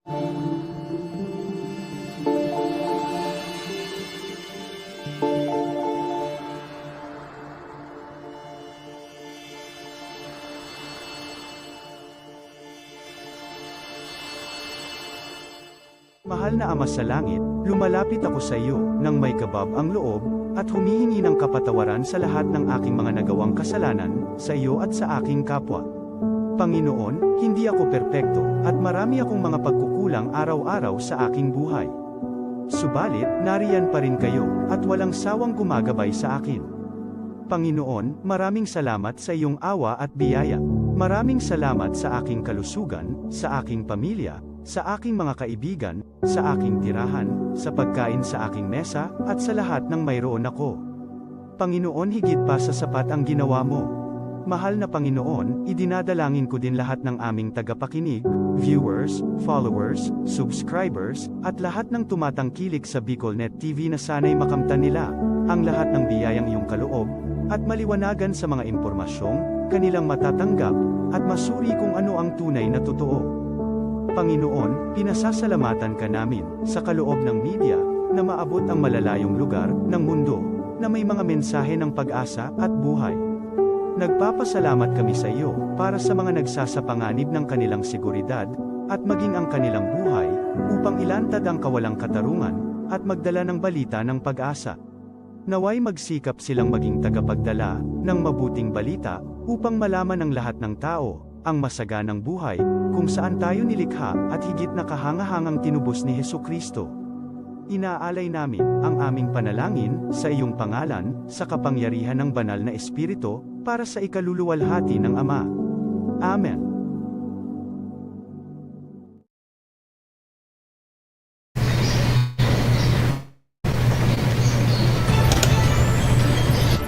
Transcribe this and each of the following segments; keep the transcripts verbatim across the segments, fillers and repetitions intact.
Mahal na Ama sa Langit, lumalapit ako sa iyo nang may kabab ang loob at humihingi ng kapatawaran sa lahat ng aking mga nagawang kasalanan sa iyo at sa aking kapwa. Panginoon, hindi ako perpekto at marami akong mga pagkukulang araw-araw sa aking buhay. Subalit, nariyan pa rin kayo at walang sawang gumagabay sa akin. Panginoon, maraming salamat sa iyong awa at biyaya. Maraming salamat sa aking kalusugan, sa aking pamilya, sa aking mga kaibigan, sa aking tirahan, sa pagkain sa aking mesa, at sa lahat ng mayroon ako. Panginoon, higit pa sa sapat ang ginawa mo. Mahal na Panginoon, idinadalangin ko din lahat ng aming tagapakinig, viewers, followers, subscribers, at lahat ng tumatangkilik sa BicolNet T V na sana'y makamtan nila ang lahat ng biyayang iyong kaloob at maliwanagan sa mga impormasyong kanilang matatanggap at masuri kung ano ang tunay na totoo. Panginoon, pinasasalamatan ka namin sa kaloob ng media na maabot ang malalayong lugar ng mundo na may mga mensahe ng pag-asa at buhay. Nagpapasalamat kami sa iyo para sa mga nagsasapanganib ng kanilang seguridad at maging ang kanilang buhay upang ilantad ang kawalang katarungan at magdala ng balita ng pag-asa. Naway magsikap silang maging tagapagdala ng mabuting balita upang malaman ng lahat ng tao ang masaganang buhay kung saan tayo nilikha at higit na kahangahangang tinubos ni Jesu-Cristo. Inaalay namin ang aming panalangin sa iyong pangalan, sa kapangyarihan ng Banal na Espiritu, para sa ikaluluwalhati ng Ama. Amen.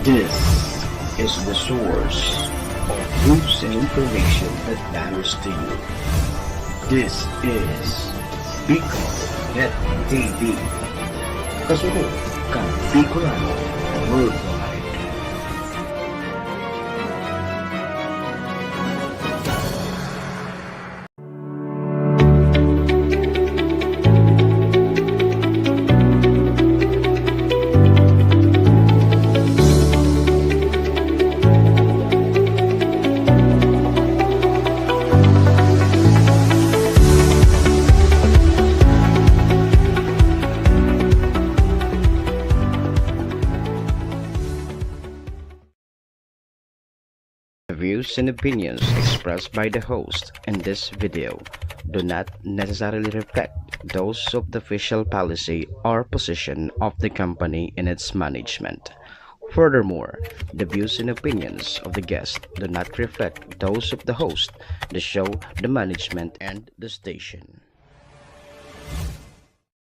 This is the source of news and information that matters to you. This is Bicol Net T V. Kasunod kan Bicolano Worldwide. The views and opinions expressed by the host in this video do not necessarily reflect those of the official policy or position of the company and its management. Furthermore, the views and opinions of the guest do not reflect those of the host, the show, the management, and the station.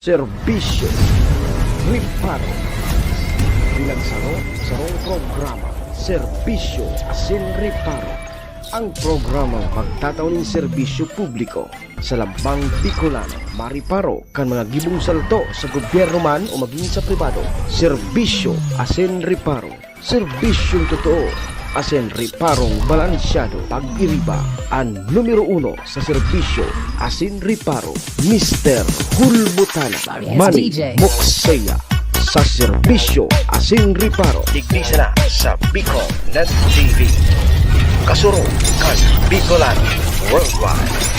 Serbisyo Reparo. Bilang saro, sarong programa, Serbisyo asin Reparo. Ang programang magtatao nin serbisyo publiko sa lambang Bicolano, mariparo kan mga gibong salto sa gobyerno man o magin sa pribado. Serbisyo asin Reparo. Serbisyong totoo asin reparong balansyado. Pag-iriba an numero uno sa serbisyo asin reparo, Mister Hulbutana. Manny Mokseya sa serbisyo asin reparo. Digdi sana sa Bicol Net T V. Kasurog kan Bicolano Worldwide.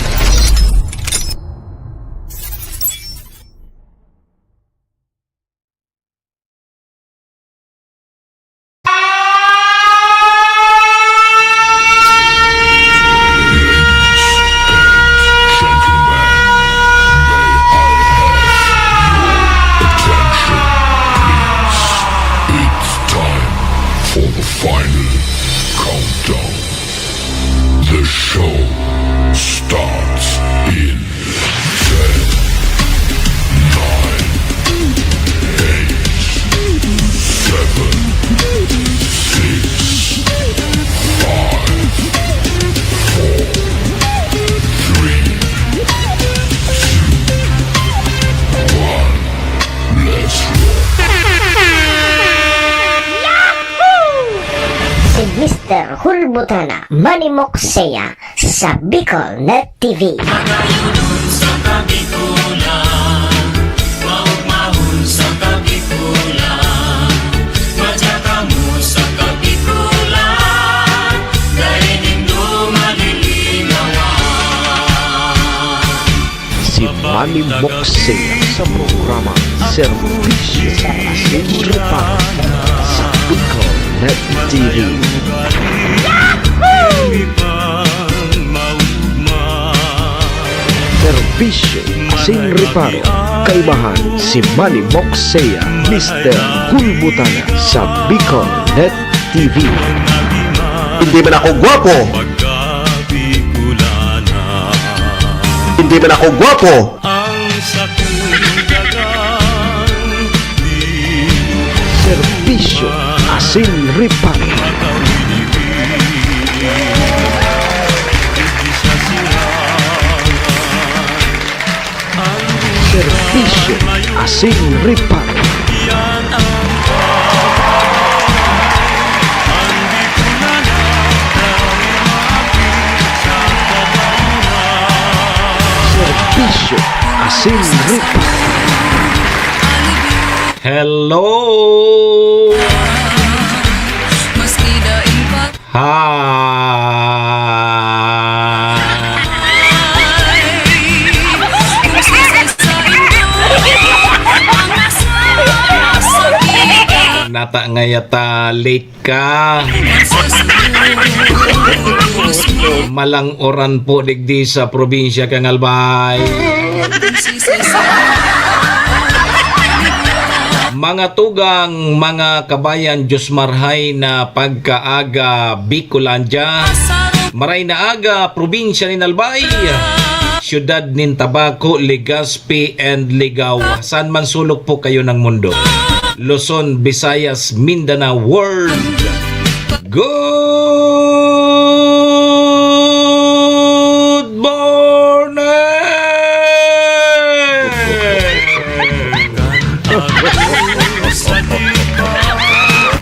It's time for the final countdown. The show starts in ten, nine, eight, seven, six, five, four, three, two, one. Let's roll. Si Mister Hulbutana, Manny Mokseya, sa Bicol Net T V. Bikulan, maugmahon sa Kabikulan. Madya kamo sa Kabikulan, dai nindo malilinawan. Si Manny Moxey sa programa Serbisyo sa Asin Reparo sa Bicol Net T V. Serbisyo asin reparo, kaibahan si Manny Moxea, Mister Kulbutana sa Bicol Net T V. Hindi man ako gwapo. Hindi man ako gwapo. Serbisyo asin reparo. Serbisyo asin reparo. Serbisyo asin reparo. Hello! Ha! Nata nga yata late ka. Malang oran po digdi sa probinsya kan Albay. Mga tugang, mga kabayan, Diyos marhay na pagkaaga, Bicolandia. Maray na aga, probinsya nin Albay, siyudad nin Tabaco, Legazpi, and Ligao. Saan man sulok po kayo ng mundo. Luzon, Visayas, Mindanao, World. Good morning!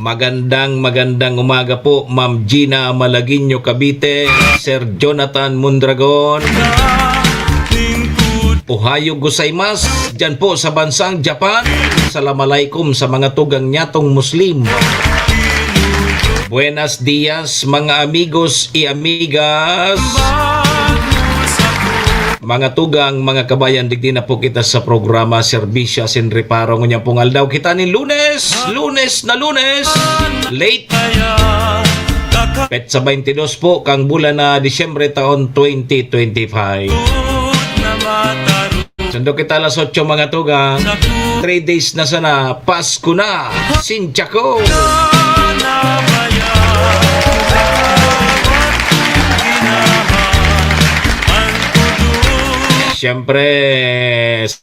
Magandang, magandang umaga po, Ma'am Gina Malagueño, Cavite, Sir Jonathan Mondragon. Ohayo gozaimasu, dyan po sa bansang Japan. Salam alaikum sa mga tugang nyatong Muslim. Buenas dias, mga amigos y amigas. Mga tugang, mga kabayan, digdi na po kita sa programa Serbisyo asin Reparo. Ngunyan pong aldaw kita nin Lunes, Lunes na Lunes. Late. Petsa twenty-two po kang bulan na Disyembre taon twenty twenty-five. Sundo kita alas otso, mga tugang. Three days na sana, Pasko na. Sinchako. Siyempre,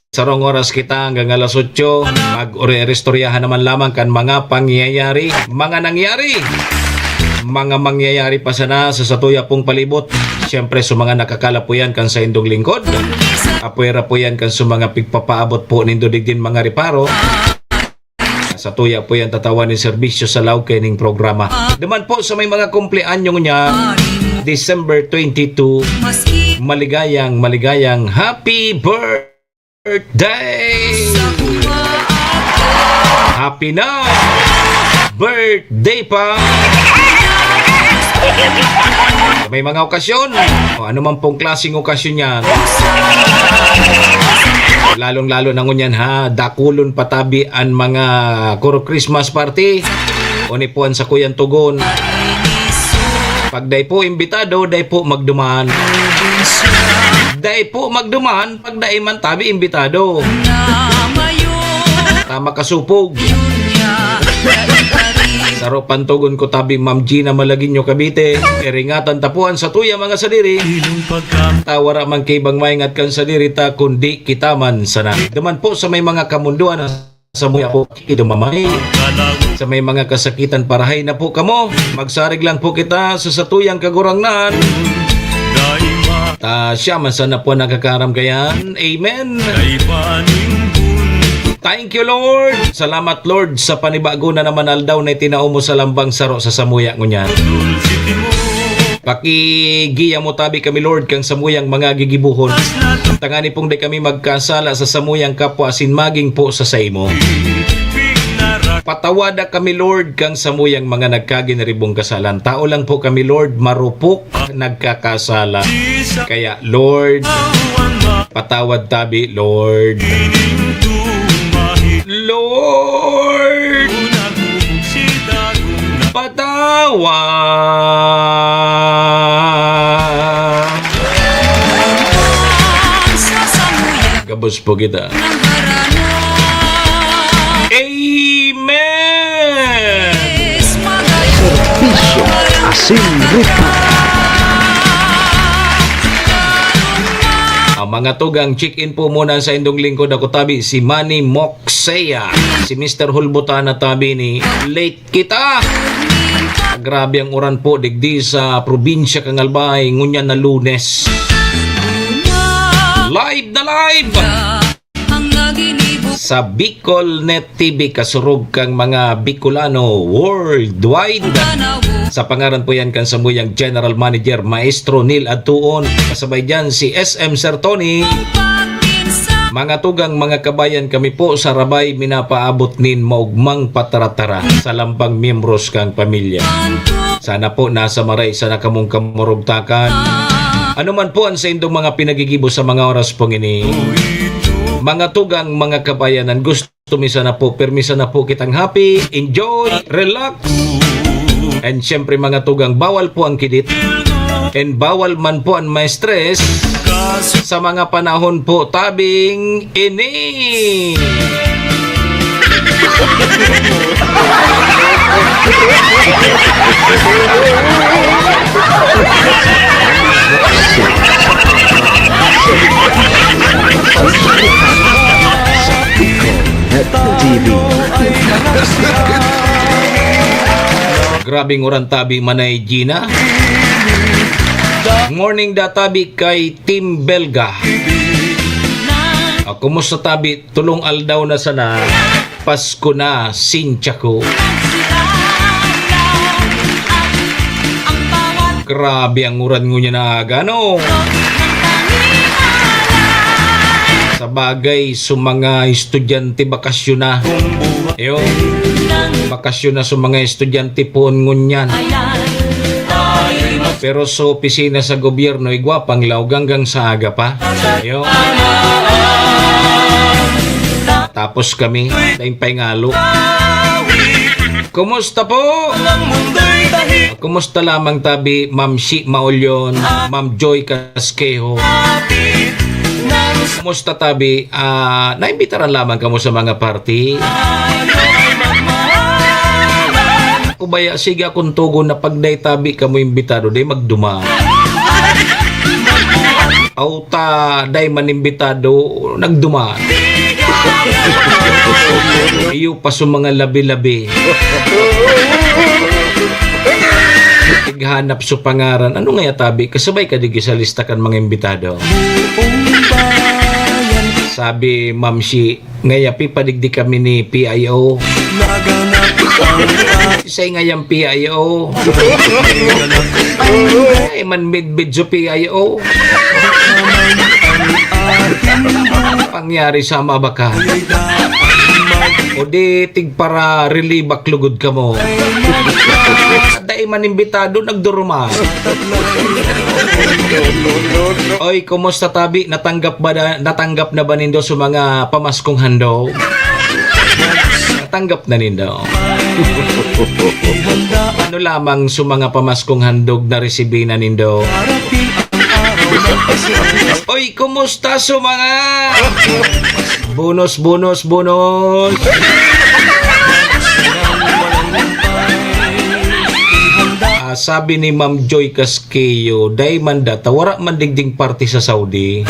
sarong oras kita hanggang alas otso. Mag-uri-, istoryahan naman lamang kan mga pangyayari, mga nangyari, mga mangyayari pa sana sa satuya pong palibot. Siyempre, sa mga nakakalapuyan kan saindong lingkod, apwera po yan kan sa mga pigpapaabot po nindo digdin mga reparo. Satuya po yan tatawan nin serbisyo sa laog kaining programa. Duman po sa may mga kumpleanyo niya, December twenty-two, maligayang, maligayang happy birthday! Happy na birthday pa! May mga okasyon, o ano man pong klaseng okasyon yan. Lalong-lalo na ngunyan ha, dakulon patabi an mga kuro Christmas party. Oni po an sakuyang tugon. Pag dai po imbitado, dai po magduman. Dai po magduman, pag dai man tabi imbitado. Ta makasupog. Saro pantogon ko tabi, Ma'am Gina Malagueño, Cavite. Iringatan ta po an satuya mga sadiri. Ta wara man kaibang maingat kan sadiri ta, kundi kita man sana. Duman po sa may mga kamundoan, samuya po, idumamay. Sa may mga kasakitan, parahay na po kamo. Magsarig lang po kita sa satuyang Kagurangnan. Ta siya man sana po nakakaram kayan. Amen. Thank you, Lord. Salamat, Lord, sa panibago na naman aldaw na itinao mo sa lambang saro sa samuya ngunyan. Pakigiya mo tabi kami, Lord, kan samuyang mga gigibohon. Tangani pong di kami magkasala sa samuyang kapwa asin maging po sa saimo. Patawada kami, Lord, kan samuyang mga nagkaginaribong kasalan. Tao lang po kami, Lord, marupok, nagkakasala. Kaya, Lord, patawad tabi, Lord. Lord, patawad. Gabos po kita. Amen! Serbisyo asin ritmo. Ang mga tugang, check-in po muna sa indong lingkod. Ako tabi, si Manny Moxea. Si Mister Hulbutana tabi ni Late Kita. Grabe ang uran po digdi sa probinsya kan Albay, ngunyan na Lunes. Live na live! Sa Bicol Net T V, kasurog kang mga Bicolano worldwide. Sa pangaran po yan kan samuyang General Manager, Maestro Neil Adtuon. Kasabay dyan si S M Sir Tony. Mga tugang, mga kabayan, kami po sa Rabay minapaabot nin maugmang patara-tara sa lampang miyembros kang pamilya. Sana po nasa maray sana kamong kamurugtakan. Ano man po ang saindong mga pinagigibo sa mga oras pong ini, mga tugang, mga kabayanan, gusto mi sana po, pirmi sana po kitang happy, enjoy, relax. And syempre, mga tugang, bawal po ang kidit. And bawal man po ang ma-stress sa mga panahon po tabing ini. Sa Bicol Net T V. Grabing uran tabi, Manay Gina. Morning da tabi kay Team Belga. Ah, kumusta tabi? Tulong aldaw na sana. Pasko na, Sintia ko. Grabe ang uran ngunyan na aga, no? Sa bagay, sa mga estudyante, bakasyon na. Yo, bakasyon na sa mga estudyante poon ngunyan. Pero sa opisina sa gobyerno, igwa pang laog hanggang sa aga pa. Yo. Tapos kami, daing paingalo. Kumusta po? Kumusta lamang tabi, Ma'am Shi Maulyon, Ma'am Joy Casquejo? Kumusta tabi? Ah, naimbitaran lamang kamo sa mga party? O baya, sige akong tugon na pag dai tabi kamo imbitado, dai magduman. Aw ta, dai man imbitado, nagduman. Iyo pa sa mga labi-labi. Tighanap sa pangaran. Ano nga ya tabi? Kasabay ka digi sa lista kan mga imbitado. Sabi, Ma'am Shi, Ngayapi pa digdi kami ni P I O. Say ngayang P I O. Ay, man midbid sa P I O. Pangyari sa mabaka. O di, tigpara relibak lugod kamo. Dai man imbitado, nagduruma. Oy, kumusta tabi? Natanggap ba na, natanggap na ba nindo sa mga pamaskong handog? Natanggap na nindo. Ano lamang sa mga pamaskong handog na resibi na nindo? Oy, kumusta sa mga bonus, bonus, bonus? Ah, sabi ni Ma'am Joy Casquejo, "Dai man data, wara man digding party sa Saudi."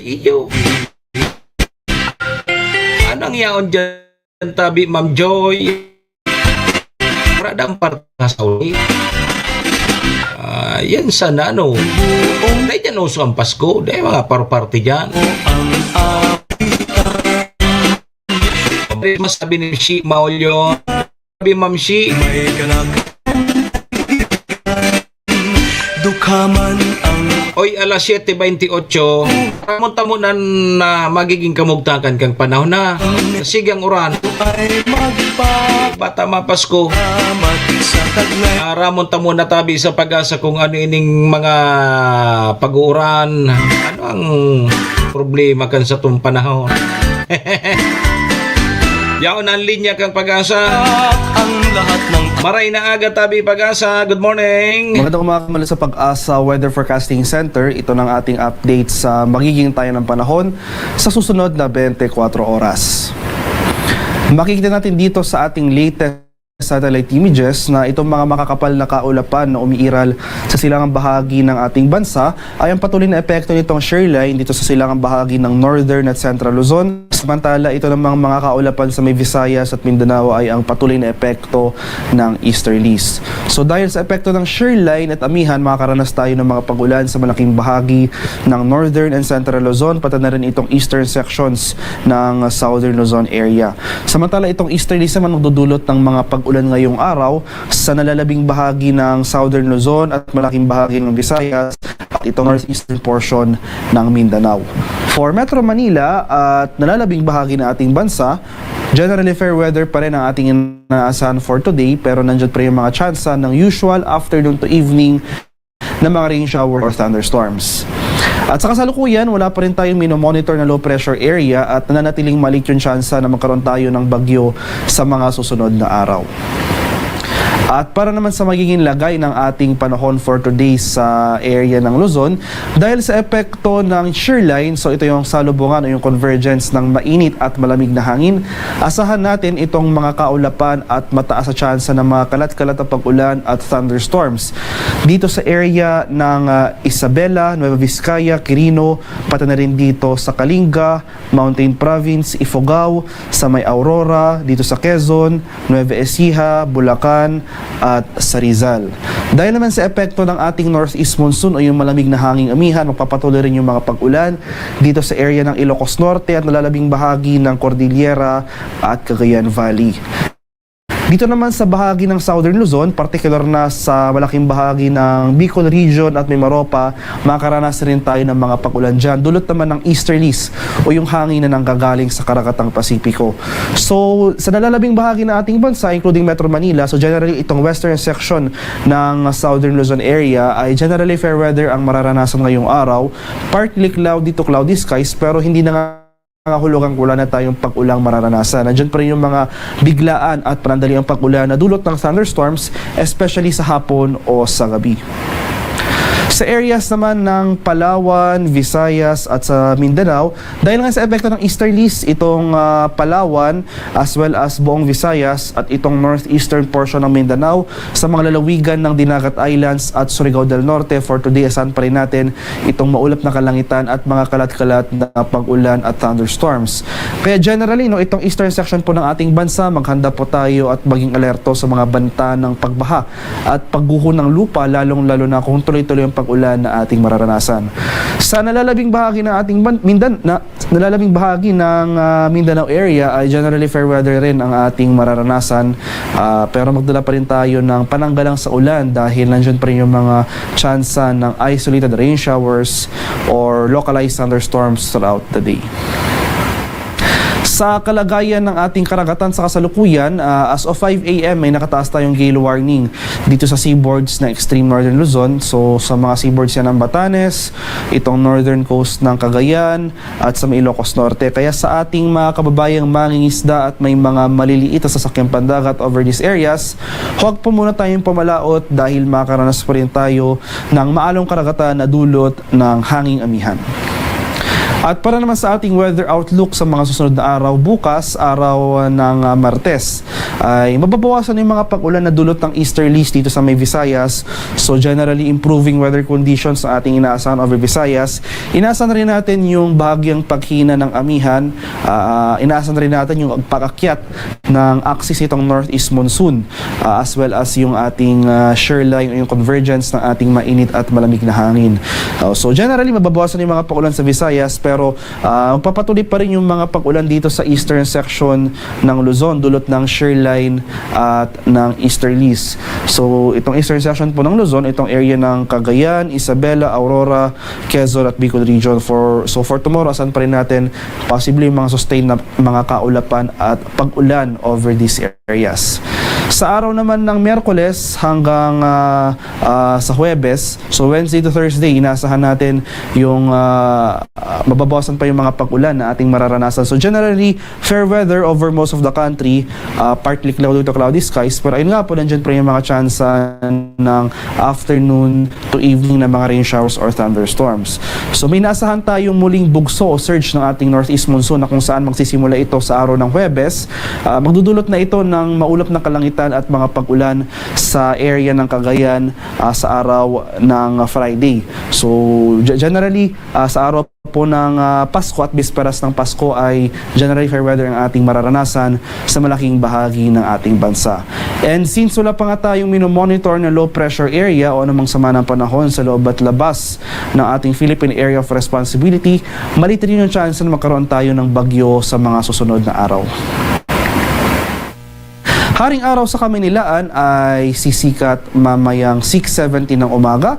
Iyo. Anong yaon dyan, tabi, Ma'am Joy? Wara dang party sa Saudi. Ah, yan sana, ano. Dai dyan uso ang Pasko. Dai mga par-party dyan. Mas sabi ni Shi Maulyo, sabi, Ma'am Shi, may kanak-, Alas siyete baynte otso, ramon tamo na, na magiging kamugtakan kang panahon na. Sige ang uran. Bata mapasko. Ah, ramon tamo na tabi sa pag-asa kung ano ining mga pag-uuran. Ano ang problema kan sa tong panahon? Yaon ang linya kang pag-asa. Ang lahat ng Maray na aga tabi pag-asa. Good morning. Magandang umaga mula sa Pag-asa Weather Forecasting Center. Ito ng ating update sa magiging tayo ng panahon sa susunod na twenty-four oras. Makikita natin dito sa ating latest satellite images na itong mga makakapal na kaulapan na umiiral sa silangang bahagi ng ating bansa ay ang patuloy na epekto nitong shear line dito sa silangang bahagi ng Northern at Central Luzon. Samantala, ito namang mga kaulapan sa may Visayas at Mindanao ay ang patuloy na epekto ng easterlies. So, dahil sa epekto ng shear line at amihan, makakaranas tayo ng mga pag-ulan sa malaking bahagi ng Northern and Central Luzon, pati na rin itong eastern sections ng Southern Luzon area. Samantala, itong easterlies naman magdudulot ng mga pag-ulan ngayong araw sa nalalabing bahagi ng Southern Luzon at malaking bahagi ng Visayas at itong northeastern portion ng Mindanao. For Metro Manila at nalalabing bahagi ng ating bansa, generally fair weather pa rin ang ating inaasahan for today, pero nandiyan pa rin yung mga tsansa ng usual afternoon to evening na mga rain shower or thunderstorms. At sa kasalukuyan, wala pa rin tayong minomonitor na low pressure area at nananatiling maliit yung tsansa na magkaroon tayo ng bagyo sa mga susunod na araw. At para naman sa magiging lagay ng ating panahon for today sa area ng Luzon, dahil sa epekto ng shear line, so ito yung salubungan o yung convergence ng mainit at malamig na hangin, asahan natin itong mga kaulapan at mataas na tsansa ng mga kalat-kalat na pag-ulan at thunderstorms dito sa area ng, ah, Isabela, Nueva Vizcaya, Quirino, pati na rin dito sa Kalinga, Mountain Province, Ifugao, sa may Aurora, dito sa Quezon, Nueva Ecija, Bulacan, at sa Rizal. Dahil naman sa epekto ng ating northeast monsoon o yung malamig na hanging amihan, magpapatuloy rin yung mga pag-ulan dito sa area ng Ilocos Norte at nalalabing bahagi ng Cordillera at Cagayan Valley. Dito naman sa bahagi ng Southern Luzon, partikular na sa malaking bahagi ng Bicol Region at Mimaropa, makakaranas rin tayo ng mga pag-ulan dyan. Dulot naman ng easterlies o yung hangin na nanggagaling sa Karagatang Pasipiko. So, sa nalalabing bahagi ng ating bansa, including Metro Manila, so generally itong western section ng Southern Luzon area ay generally fair weather ang mararanasan ngayong araw. Partly cloudy to cloudy skies, pero hindi na nga nangangahulugang wala na tayong pag-ulang mararanasan. Nandiyan pa rin yung mga biglaan at panandaliang pag-ulan na dulot ng thunderstorms, especially sa hapon o sa gabi. Sa areas naman ng Palawan, Visayas at sa Mindanao, dahil nga sa epekto ng easterlies, itong, ah, Palawan as well as buong Visayas at itong northeastern portion ng Mindanao, sa mga lalawigan ng Dinagat Islands at Surigao del Norte for today, asahan pa rin natin itong maulap na kalangitan at mga kalat-kalat na pag-ulan at thunderstorms. Kaya generally, no, itong eastern section po ng ating bansa, maghanda po tayo at maging alerto sa mga banta ng pagbaha at pagguho ng lupa, lalong-lalo na kung tuloy-tuloy ang pag-ulan na ating mararanasan. Sa nalalabing bahagi ng ating ban-, Mindan-, na, nalalabing bahagi ng, ah, Mindanao area ay generally fair weather rin ang ating mararanasan. Ah, pero magdala pa rin tayo ng pananggalang sa ulan dahil nandiyan pa rin yung mga tsansa ng isolated rain showers or localized thunderstorms throughout the day. Sa kalagayan ng ating karagatan sa kasalukuyan, ah, as of five A M, may nakataas tayong gale warning dito sa seaboards ng Extreme Northern Luzon. So, sa mga seaboards yan ng Batanes, itong northern coast ng Cagayan, at sa may Ilocos Norte. Kaya sa ating mga kababayang mangingisda at may mga maliliit na sasakyang pandagat over these areas, huwag po muna tayong pamalaot dahil makakaranas pa rin tayo ng maalong karagatan na dulot ng hanging amihan. At para naman sa ating weather outlook sa mga susunod na araw, bukas, araw ng, ah, Martes, ay mababawasan yung mga pag-ulan na dulot ng easterlies dito sa may Visayas. So, generally improving weather conditions ang ating inaasahan over Visayas. Inaasahan rin natin yung bahagyang paghina ng amihan ah, inaasahan rin natin yung pag-akyat ng axis nitong northeast monsoon, ah, as well as yung ating, ah, shear line o yung convergence ng ating mainit at malamig na hangin. Ah, so generally, mababawasan yung mga pag-ulan sa Visayas, pero, ah, magpapatuloy pa rin yung mga pag-ulan dito sa eastern section ng Luzon, dulot ng shear line at ng easterlies. So, itong eastern section po ng Luzon, itong area ng Cagayan, Isabela, Aurora, Quezon at Bicol Region. For, so, for tomorrow, asahan pa rin natin posible yung mga sustained na mga kaulapan at pag-ulan over these areas. Sa araw naman ng Miyerkules hanggang, ah, ah, sa Huwebes, so Wednesday to Thursday, inaasahan natin yung, ah, ah, mababawasan pa yung mga pag-ulan na ating mararanasan. So generally, fair weather over most of the country, ah, partly cloudy to cloudy skies, pero ayun nga po, nandiyan pa rin yung mga tsansa ng afternoon to evening na mga rain showers or thunderstorms. So may inaasahan tayong muling bugso o surge ng ating northeast monsoon na kung saan magsisimula ito sa araw ng Huwebes. Ah, magdudulot na ito ng maulap na kalangitan at mga pag-ulan sa area ng Cagayan, ah, sa araw ng Friday. So, ge-, generally, ah, sa araw po ng, ah, Pasko at bisperas ng Pasko ay generally fair weather ang ating mararanasan sa malaking bahagi ng ating bansa. And since wala pa nga tayong minomonitor na low pressure area o anumang sama ng panahon sa loob at labas ng ating Philippine Area of Responsibility, maliit rin yung chance na magkaroon tayo ng bagyo sa mga susunod na araw. Haring araw sa Kamaynilaan ay sisikat mamayang six seventeen ng umaga.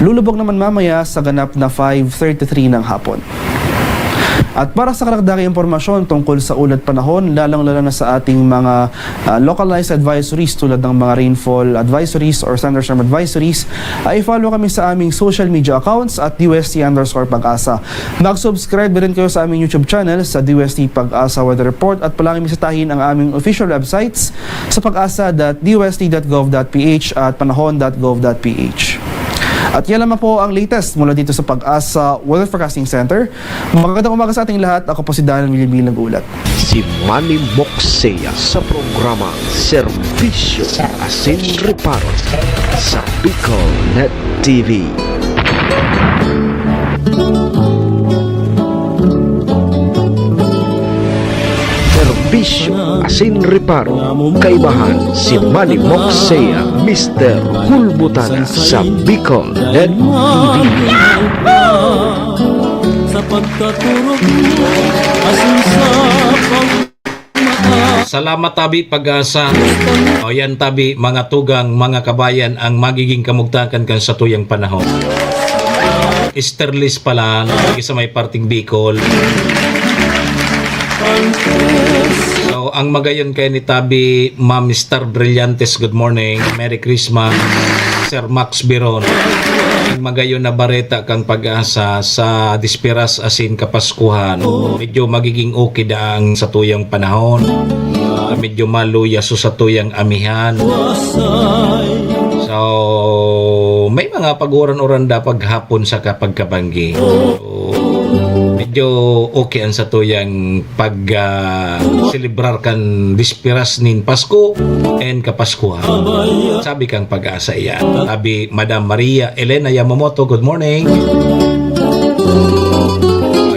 Lulubog naman mamaya sa ganap na five thirty-three ng hapon. At para sa karagdagang impormasyon tungkol sa ulat panahon, lalong-lalo na sa ating mga, ah, localized advisories tulad ng mga rainfall advisories or thunderstorm advisories, ay follow kami sa aming social media accounts at D U S T underscore pag-asa. Mag-subscribe rin kayo sa aming YouTube channel sa D U S T Pag-asa Weather Report at palaging bisitahin ang aming official websites sa pag-asa dot D U S T dot gov dot P H at panahon dot gov dot P H. At yan lamang po ang latest mula dito sa Pag-asa Weather Forecasting Center. Magandang umaga sa ating lahat. Ako po si Daniel William Bill nag-uulat. Si Manny Moxea sa programang Serbisyo Asin Reparo sa Bicol Net T V. Serbisyo asin reparo, kaibahan si Manny Moxea, Mister Gulbutana sa Bicol Net T V. Sa pagkaturog mo, asin sa pag- Salamat tabi, Pag-asa. O yan tabi, mga tugang, mga kabayan, ang magiging kamugtakan kan satuyang panahon. Easterlies pala, no? Lagi sa may parting Bicol. So, ang magayon kay ni tabi, Ma'am Star Brillantes, good morning. Merry Christmas. Sir Max Biron. Ang magayon na bareta kang Pag-asa sa dispiras asin Kapaskuhan. Medyo magiging okay daang satuyang panahon. Ah, medyo maluya so satuyang amihan. So, may mga pag-uran-uran da paghapon sa kapagkabanggi. So, medyo okay ang satuyang pag, ah, selebrar kan dispiras nin Pasko and Kapaskuhan. Sabi kang Pag-asa iyan. Sabi, Madam Maria Elena Yamamoto, good morning.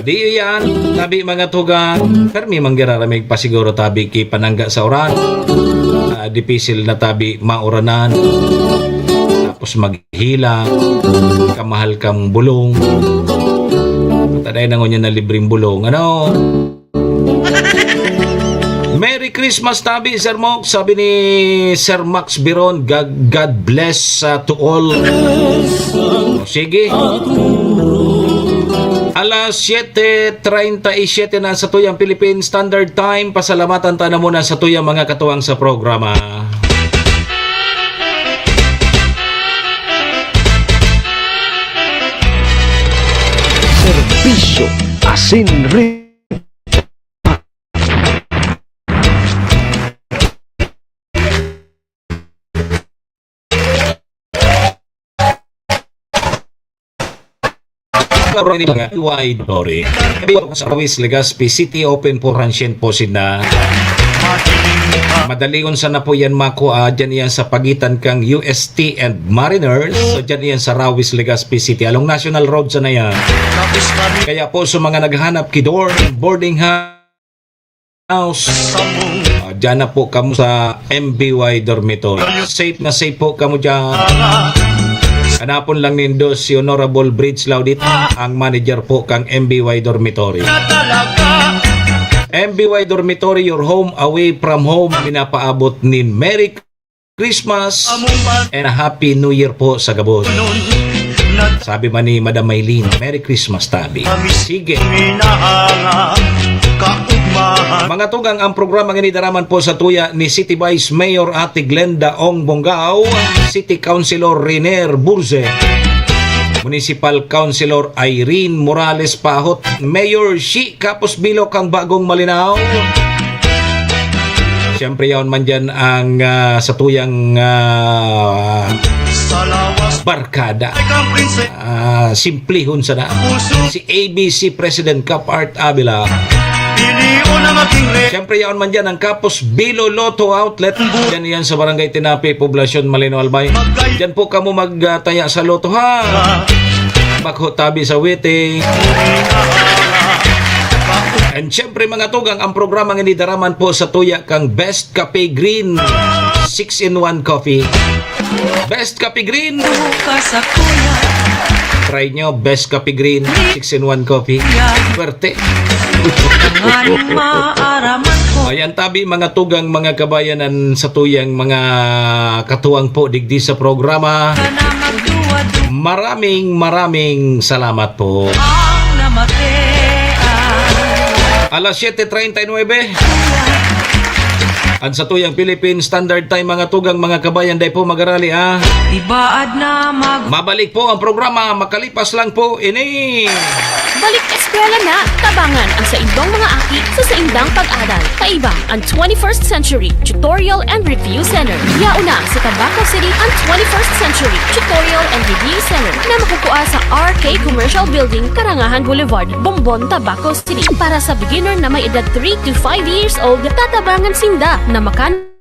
Di yan, tabi mga tugang, permi manggiraramig pa siguro tabi ki panangga sa uran. Ah, dipisil na tabi mauranan. Tapos maghila, kamahal kang bulong. Taday na ngunyan na libreng bulong. Ano? Merry Christmas, tabi, Sir Mok. Sabi ni Sir Max Biron, "God, God bless, uh, to all." O, sige. Alas siyete treinta y siete na sa tuyang Philippine Standard Time. Pasalamatan ta na muna sa tuyang mga katuwang sa programa. Serbisyo asin re- Wide Dory. Sa Ruiz, Legazpi City, open for transient po sila. Madalion sana po yan makua, dyan yan sa pagitan kang U S T and Mariners. So, dyan yan sa Ruiz, Legazpi City. Along National Road sana yan. Kaya po, sa mga naghahanap ki dorm, boarding house, House. Ah, dyan na po kamo sa M B Y Dormitory. Safe na safe po kamo dyan. Hanapon lang nindo si Honorable Bridge Laudit, ang manager po kang M B Y Dormitory. M B Y Dormitory, your home away from home. Pinapaabot nin Merry Christmas and a Happy New Year po sa gabos. Sabi man ni Madam Maylene, "Merry Christmas, tabi." Sige. Mga tugang, ang programa ngini daraman po sa tuya ni City Vice Mayor Ate Glenda Ong Bongao, City Councilor Riner Burze, Municipal Councilor Irene Morales Pahot, Mayor Shi Kapos Bilo kang Bagong Malinao. Siyempre, yaon man dyan ang, ah, satuyang, ah, barkada. Ah, simplihon sana. Si A B C President Cap Art Avila. Siyempre, yaon man dyan ang Kapos Bilo Lotto Outlet. Dyan yan sa Barangay Tinapi, Poblacion Malinaw, Albay. Dyan po kamo magtaya sa lotto, ha? Bako tabi sa waiting. And syempre, mga tugang, ang programa ngini daraman po sa tuya kang Best Cafe Green, six-in-one Coffee. Best Cafe Green. Bukas sa kuya. Try nyo, Best Cafe Green, six-in-one Coffee. Swerte. Tangan maaraman ko. Ayan, tabi, mga tugang, mga kabayan, an satuyang mga katuwang po digdi sa programa. Maraming, maraming salamat po. Alas siete treinta y nueve. Ang satuyang Philippine Standard Time, mga tugang, mga kabayan, dai po magarali, ha? Ibaad na mag- Mabalik po ang programa, makalipas lang po ini. Balik eskwela na, tabangan ang saindong mga aki sa saindang pag-aral. Kaiba ang twenty-first Century Tutorial and Review Center. Yaon na sa Tabaco City ang twenty-first Century Tutorial and Review Center na makukua sa R K Commercial Building, Karangahan Boulevard, Bombon, Tabaco City. Para sa beginner na may edad three to five years old, tatabangan sinda na makano-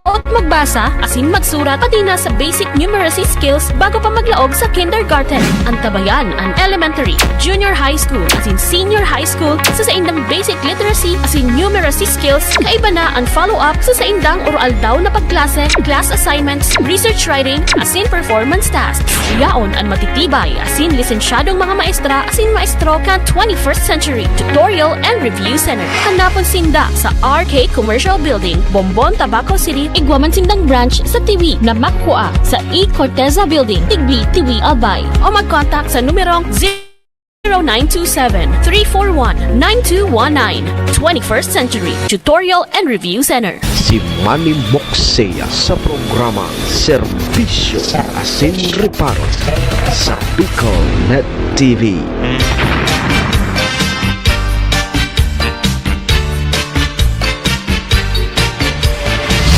ot magbasa asin magsurat, pati na sa basic numeracy skills bago pa maglaog sa kindergarten. Antabayan an elementary, junior high school asin senior high school sa saindang basic literacy asin numeracy skills. Kaiba na an follow-up sa saindang oro-aldaw na pagklase, class assignments, research writing, asin performance tasks. Yaon an matitibay asin lisensyadong mga maestra asin maestro kan twenty-first Century Tutorial and Review Center. Hanapon sinda sa R K Commercial Building, Bombon, Tabaco City, igwa man sindang branch sa Tiwi na makua sa E Corteza Building, Tigbi, Tiwi, Albay. O mag-contact sa numerong zero nine two seven, three four one, nine two one nine. Twenty-first Century Tutorial and Review Center. Si Manny Moxea sa programa Serbisyo asin Reparo sa Bicol Net T V.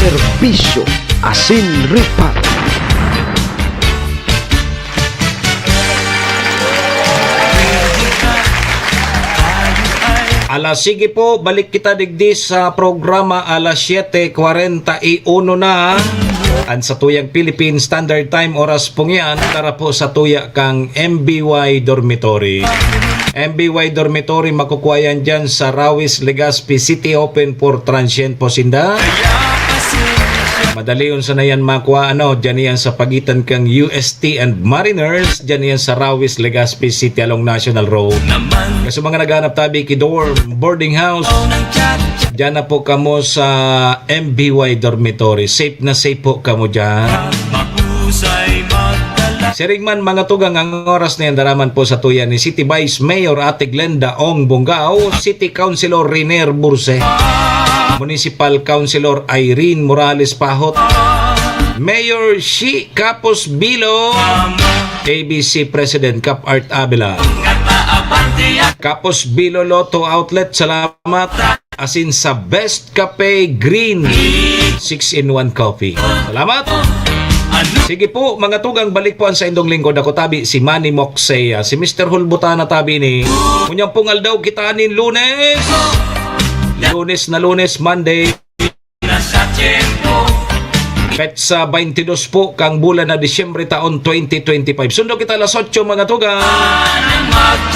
Serbisyo asin Reparo. Ala, sige po, balik kita digdi sa programa alas siyete kwarenta y uno na. An satuyang Philippine Standard Time, oras pong yan, tara po sa tuya kang M B Y Dormitory. M B Y Dormitory, makukuha yan dyan sa Rawis, Legazpi City, open for transient po sinda. Madalion sana yan makua, ano, dyan yan sa pagitan kang U S T and Mariners, dyan yan sa Rawis, Legazpi City along National Road. Kaso mga naghahanap tabi ki dorm, boarding house, dyan na po kamo sa M B Y Dormitory. Safe na safe po kamo dyan. Siring man, mga tugang, ang oras na yan, daraman po sa tuya ni City Vice Mayor Ate Glenda Ong Bongao, City Councilor Riner Burse, Municipal Councilor Irene Morales Pahot, Mayor Shi Kapos Bilo, A B C President Cap Art Avila, Kapos Bilo Lotto Outlet, salamat. Asin sa Best Cafe Green six-in-one Coffee. Salamat! Sige po, mga tugang, balik po ang saindong lingkod. Ako tabi, si Manny Moxea. Si Mister Hulbutana tabi ni. Ngunyan pong aldaw kita nin Lunes. Lunes na Lunes, Monday. Petsa baintidos po kang bulan na Disyembre taon twenty twenty-five. Sundo kita alas otso, mga tugang.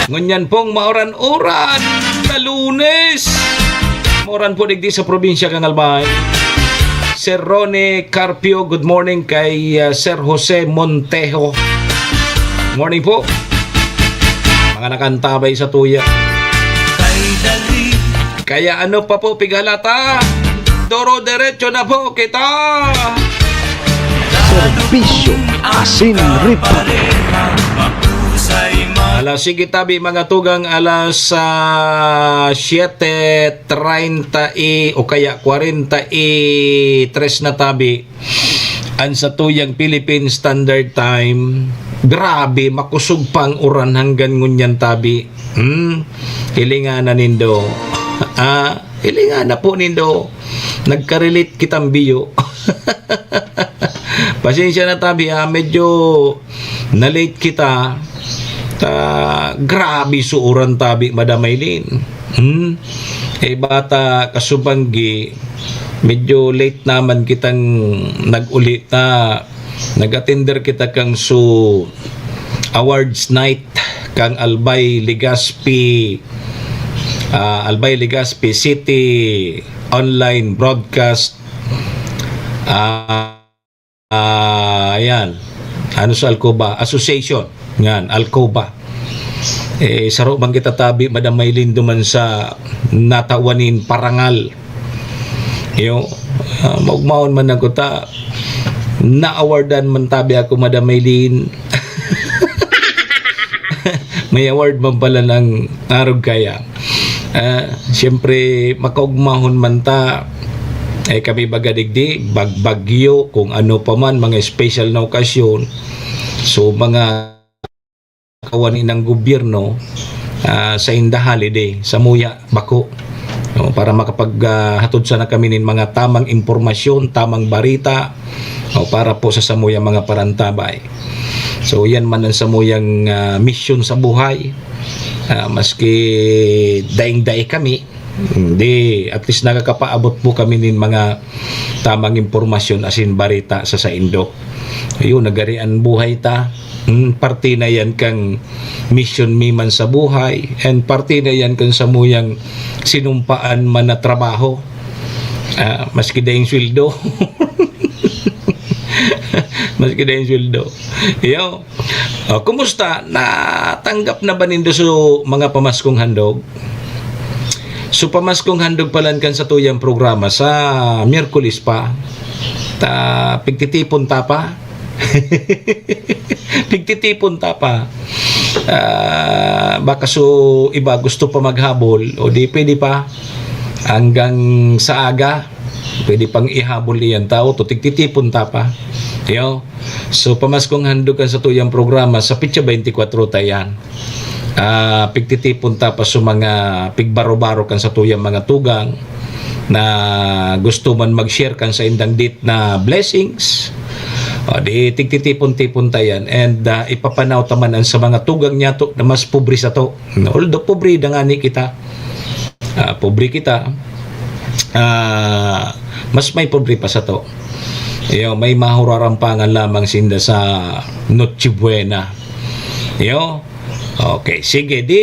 Ngunyan pong mauran-uran na Lunes. Uran po digdi sa probinsya kan Albay. Sir Ronnie Carpio, good morning kay, ah, Sir Jose Montejo. Morning po. Mga nakantabay sa tuya. Kaya ano pa po pighalata? Doro-derecho na po kita. Serbisyo asin reparo. Alas, sige tabi, mga tugang, alas, ah, siete treinta y, o kaya kwarenta y tres na tabi. An satuyang Philippine Standard Time, grabe, makosog pa ang uran hanggan ngunyan tabi. Hmm? Hilinga na nindo. Ah, hilinga na po nindo. Nagka-relate kitang biyo. Pasensya na tabi, ah, medyo na-late kita. Ta, grabe sa uran tabi, Madam Maylin. Hmm? Eh, bata kasubanggi, medyo late naman kitang nag-uli ta. Nag-attender kita kang su awards night kang Albay Legazpi, ah, Albay Legazpi City Online Broadcast, ah, ah, ayan. Ano sa Alcoba? Association. Yan, Alcoba. Eh, saro man kita tabi, Madam Maylin, duman sa natawan nin parangal. Iyo, ah, maugmaon man ako ta, na-awardan man tabi ako, Madam Maylin. May award man pala ng arog kaya. Ah, siyempre, makaugmahon man ta. Eh, kami baga digdi, bag-, bagyo, kung ano pa man, mga special na okasyon. So, mga kawani ng gobyerno, ah, sa inda holiday, samuya, bako. No, para makapag, ah, hatod sana kami nin mga tamang impormasyon, tamang barita, o para po sa samuya mga parantabay. So, yan man ang samuyang, ah, misyon sa buhay. Ah, maski daing-dai kami, hindi, at least nakakapaabot po kami nin mga tamang impormasyon asin barita sa saindo. Ayun, nagarian buhay ta. Hmm, parte na yan kang misyon mi man sa buhay, and parte na yan kang samuyang sinumpaan man na trabaho. Ah, maski daing sweldo. Maski daing sweldo. Iyo. Oh, kumusta? Natanggap na ba nindo so mga pamaskong handog? So, pamaskong handog palan kan satuyang programa sa Miyerkules pa. Ta, pigtitipon ta pa. Pigtitipon ta pa. Ah, baka so iba gusto pa maghabol, o di pwede pa hanggang sa aga. Pwede pang ihabol iyan tao to, tigtitipon ta pa. Yo. So, pamaskong handog kan satuyang programa sa petsa twenty-four ta yan. Ah, pigtitipon ta pa sa mga pigbaro-baro kan satuyang mga tugang na gusto man mag-share kan saindang date na blessings. O, di tigtitipon-tipon ta yan. And, ah, ipapanaw ta man an sa mga tugang niyato na mas pobre sato. Although pobre da ngani kita. Ah, pobre kita. Ah, mas may pobre pa sato. Iyo, may mahurarampangan lamang sinda sa Noche Buena. Iyo. Okay, sige. Di,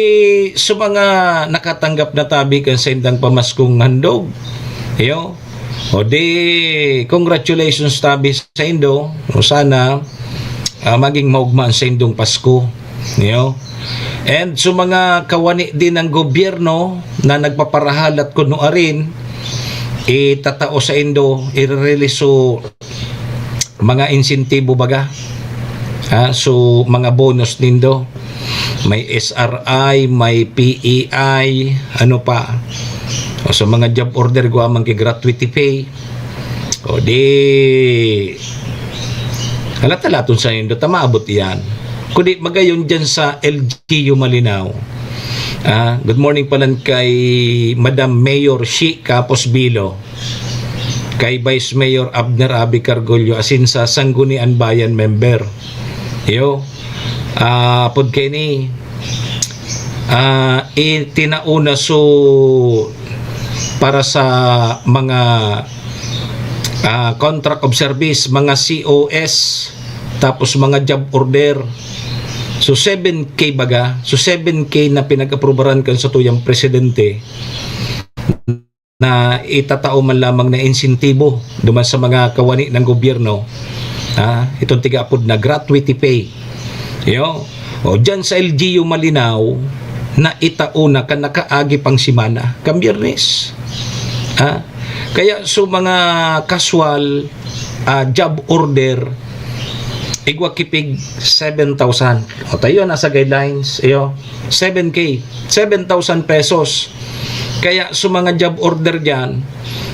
sa mga nakatanggap na tabi kan saindang pamaskong handog, iyo, o di, congratulations tabi sa indo. O sana, ah, maging maugma an saindong Pasko. Iyo. And sa mga kawani din ng gobyerno na nagpaparahalat kuno arin, itatao sa indo, i-release so mga insentibo baga. Ha? So, mga bonus nindo. May S R I, may P E I, ano pa. O, sa mga job order, gwa man kay gratuity pay. O, di, halat-halaton sa indo, ta maabot iyan. Kundi magayon dyan sa L G U Malinao. Ah, good morning palan kay Madam Mayor Shi Capos Bilo, kay Vice Mayor Abner Abi Cargollo, asin sa Sanggunian Bayan member. Iyo, ah, apod kaini, ah, itinao na so para sa mga, ah, contract of service, mga C O S, tapos mga job order. So, seven K baga. So, seven K na pinag-aprobaran kan satuyang presidente. na itatao man lamang na insentibo duman sa mga kawani ng gobyerno, ha, itong tiga-apod na gratuity pay. Yo. O, dyan sa L G U Malinao, na itao na kan nakaagi pang semana, kan Biyernes. Ha? Kaya so mga casual, ah, job order, igwa ki pig seven thousand. O, tayo, nasa guidelines, iyo, seven K, seven thousand pesos. Kaya so mga job order dyan,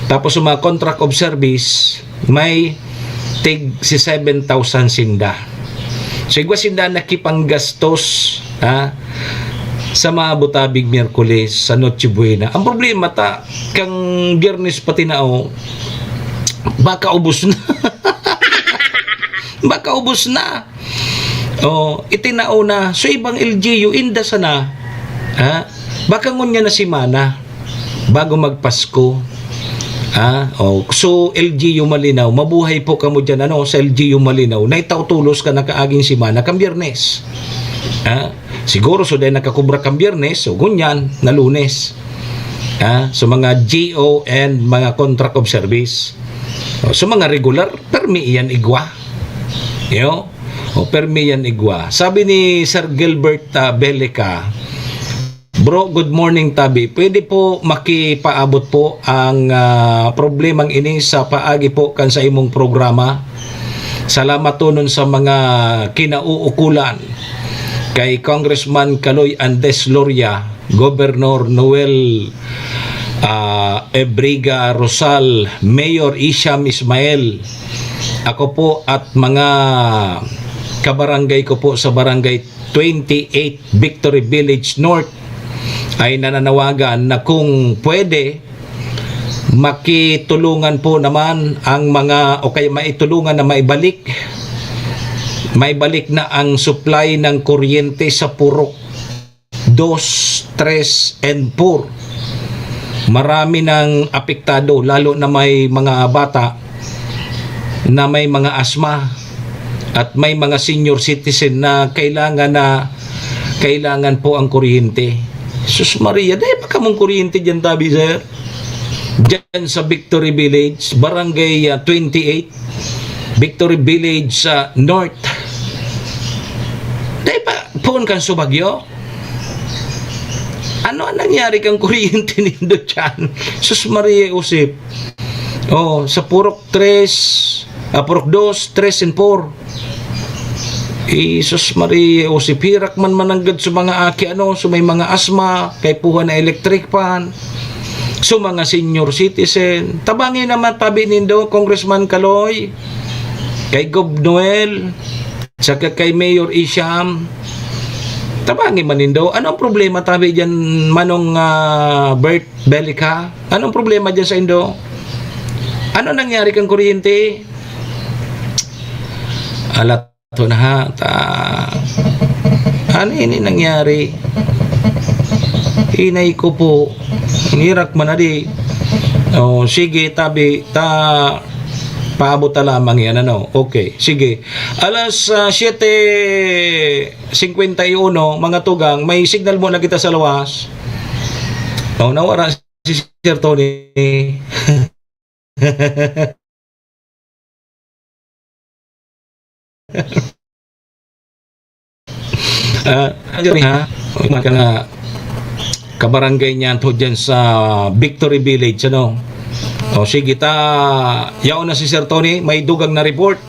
tapos so mga contract of service, may tig si seven thousand sinda. So, igwa sinda nakipanggastos, ha, sa mga butabig Miyerkules, sa Noche Buena. Ang problema ta, kang Biyernes pa tinao, baka ubos na. Baka ubos na. Oh, itinao na. So, ibang L G U, inda sana. Ha? Baka ngunyan na semana, bago magpasko. Ha? Oh, so, L G U Malinao, mabuhay po kamo dyan, ano, sa L G U Malinao. Naitao tolos kan nakaaging semana, kan Biyernes. Ha? Siguro, so, dahil nakakubra kan Biyernes, so, ngunyan, na Lunes. Ha? So, mga G O and mga contract of service. Oh, so, mga regular, permi iyan igwa. Yo? O, permi yan igwa. Sabi ni Sir Gilbert, ah, Belica, "Bro, good morning, tabi. Pwede po makipaabot po ang, ah, problemang ini sa paagi po kan sa imong programa? Salamat tonon sa mga kinauukulan kay Congressman Kaloy Andes Loria, Gobernador Noel, ah, Ebriga Rosal, Mayor Isham Ismael, ako po at mga kabarangay ko po sa Barangay twenty-eight Victory Village North ay nananawagan na kung pwede, makitulungan po naman ang mga, o kaya maitulungan na maibalik, maibalik na ang supply ng kuryente sa Purok dos, tres, and four. Marami nang apektado, lalo na may mga bata na may mga asma at may mga senior citizen na kailangan na, kailangan po ang kuryente. Sus Maria, dai pa kamong kuryente diyan, tabi, sir? Diyan sa Victory Village, Barangay, ah, twenty-eight, Victory Village sa North. Dai pa, poon kan subagyo? Ano ang nangyari kang kuryente nindo diyan? Sus Maria Josep. Oh, sa Purok tres, ah, Purok dos, tres and four. Jesus Maria Josep, herak man mananggad sa mga aki, ano, sa may mga asma, kaipuhan na electric fan, sa mga senior citizen. Tabangi naman tabi nindo, Congressman Kaloy, kay Gob Noel, saka kay Mayor Isham. Tabangi man nindo. Ano ang problema tabi diyan, Manong, ah, Bert Belica? Anong problema diyan sa indo? Ano nangyari kang kuryente? Alat to na ha, ta, ano ini nangyari? Inay ko po, nirak man na di. Oh, sige, tabi, ta, paabot ta lamang yan, ano? Okay, sige. Alas, ah, siyete singkwenta y uno, mga tugang, may signal muna kita sa lawas. Oh, nawara si Sir Tony. Ah, ano yun, ha? Mga ka na kabarangay niya, to dyan sa Victory Village, ano? O, sige, ta, yaon na si Sir Tony, may dugang na report.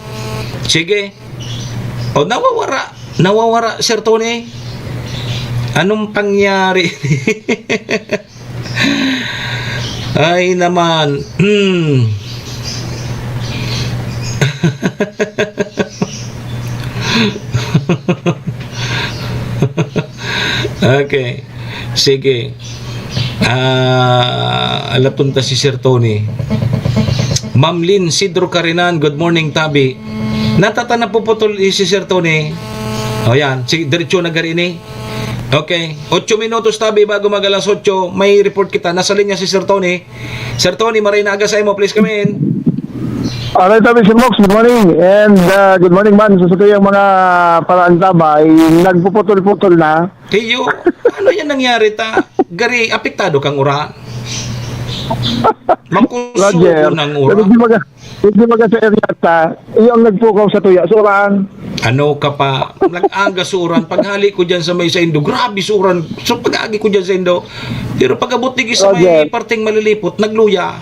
Sige. O, nawawara, nawawara, Sir Tony. Anong pangyari? Ay naman. Hmm. Okay. Sige. Ah, alaton ta si Sir Tony. Ma'am Lynn Sidro Carinan, good morning, tabi. Natata napuputol si Sir Tony. O yan, sige, diretso na gari ini. Okay. Otso minutos tabi bago mag alas otso, may report kita. Nasa linya si Sir Tony. Sir Tony, maray na aga sa imo, please come in. Alright, tabi, Sir Mox, good morning. And, ah, good morning man sa satuyang mga paraantabay. Nagpuputol-putol na. Tiyo, ano yan nangyari ta? Gari, apektado kang uran? Makusugo Roger, ng uran. Hindi maga, hindi maga sa area ta, iyo ang nagpukaw sa tuya, sa uran. Ano ka pa? Nag-aga sa uran. Paghali ko dyan sa may saindo, grabe sa uran. So, pag-agi ko dyan saindo. Pero pag-abot digi sa may Roger. Parteng malilipot, nagluya.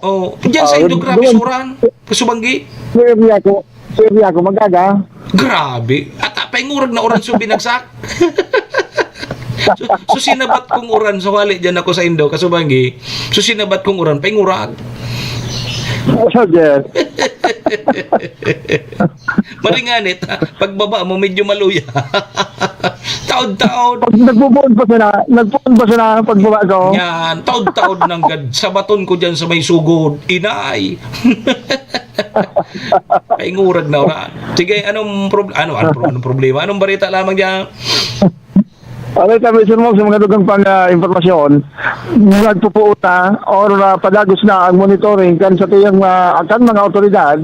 Oh, dyan sa Ah, indo, grabe doon. Sa uran. Kasubanggi. Sa area ko, sa area ko, magaga. Grabe. At ah, paingurag na uran so binagsak. So, so sinabat kong uran, so hali dyan ako sa indo, kasubanggi. So sinabat kong uran, paingurag. Roger. Maringanit, ha? Pagbaba mo, medyo maluya. Taod-taod. Pag nagbubuon pa sana, nagbuon pa sana ang pagbaba ko. Yan, taod-taod nanggad. Sabaton ko dyan sa may sugod. Inay. Paingurag na uran. Sige, anong prob-, ano, anong, pro-, anong problema? Anong barita lamang dyan? Okay, sabi, Sir Mog, sa mga dugang pang, ah, impormasyon, nagpupuot na or, ah, padagos na ang monitoring kan sa tuyang, ah, kan mga otoridad.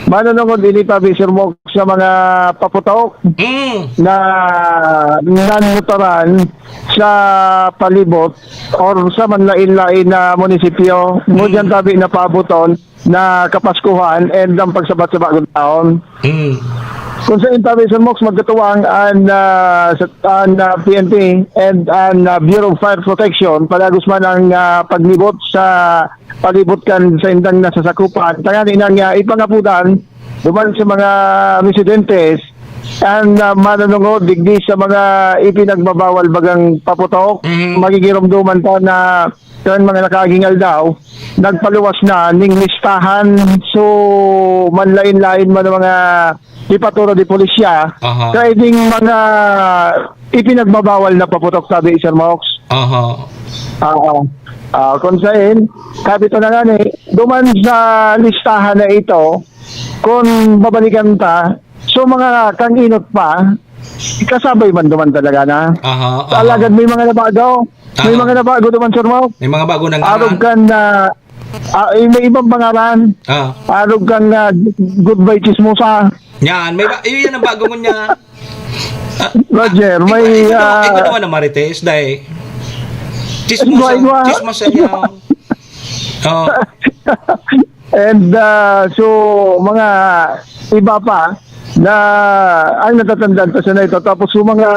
Manunungod ini, sabi, Sir Mog, sa mga paputok Mm. na nanutaran sa palibot or sa manlain-lain na munisipyo. Ngunyan, Mm. sabi, na paabuton na Kapaskuhan and ang pagsabat sa bagong taon. Mm. Kung sa intabi sa Mox, magkatuwang an, ah, sa, an, ah, P N P and an, ah, Bureau of Fire Protection, padagos man ang, ah, paglibot sa palibot kan sa indang nasasakupan. Tanganing, ah, ipangapudan duman sa mga residentes an, ah, manunungod digdi sa mga ipinagbabawal bagang paputok. Mm. Magigiromdoman ta na kan mga nakaaging aldaw, nagpaluwas na ning listahan. So, manlain-lain man ang mga jepatura de polisya, Aha. kaya ding mga ipinagbabawal na paputok, sabi, Sir Mox. Aha. Oo. Ah, kung sain, sabi to na nga ni, duman sa listahan na ito, kung babalikan ta, so mga kang-inot pa, kasabay man duman talaga na. Aha, aha. Alagad may mga nabago. May Aha. mga nabago duman, Sir Mox. May mga bago nang Arog ngaran. kan, ah, ah, eh, may ibang pangaran. Ah. Arog kan, ah, Goodbye Chismosa. Yan, may ba-, yun, yan ang bago ngunyan. Ah, Roger, ah, may, iba, iba, ah, iba naman ang Marites, dahil Chismosa, Igwa, igwa. Chismosa niya. Oh. And, ah, so, mga iba pa na ang natatandaan pa siya na ito. Tapos yung mga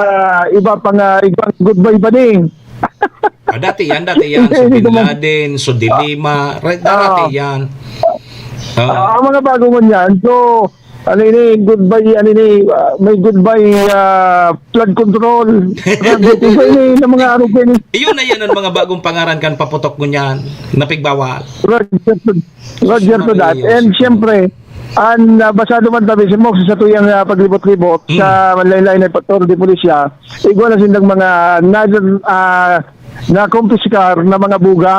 iba pa nga, ibang Goodbye pa din. Ah, dati yan, dati yan. So, Hindi Bin naman. Laden, so, De Lima, right, Ah. dati yan. Ah. Ah, ang mga bago ngunyan. So, ano ini, Goodbye, ano ini, ah, may Goodbye, ah, flood control. Grabe, iba ini, ng mga araw ko ini. Iyon na yan ang mga bagong pangaran kan paputok ngunyan, na pigbawal. Roger to, Roger to that. Maravilloso. And siyempre, ang, ah, basado man tabi si Mox sa tuyang, ah, paglibot-libot Hmm. sa manlain-lain na patrol de polisya, igwa na sindang mga na, ah, nakumpiskar na mga buga.